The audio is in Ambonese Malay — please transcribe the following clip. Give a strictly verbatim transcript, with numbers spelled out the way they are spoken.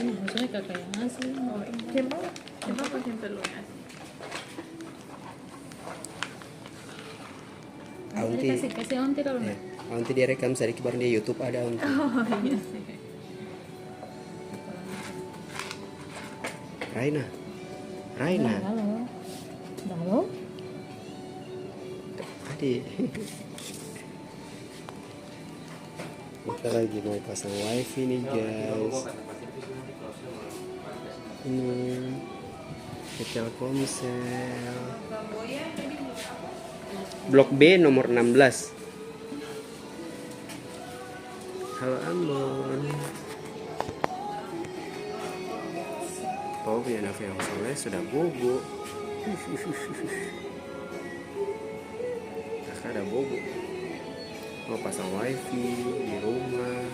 Maksudnya kakak yang ngasih. Oh, iya. Siapa? Siapa yang perlu ngasih? Aunty. Kasih, kasih aunty dulu, eh, nah. Aunty dia rekam sadiki baru dia YouTube ada, aunty. Oh, iya. Raina. Raina. Halo. Halo. Adi. Kita lagi mau pasang wifi nih, guys. Ini. Telkomsel. Blok B nomor enam belas. Halo, Ambon. Oh, punya anak yang soleh sudah bobo. Kakak ada bobo. Mau pasang wifi di rumah.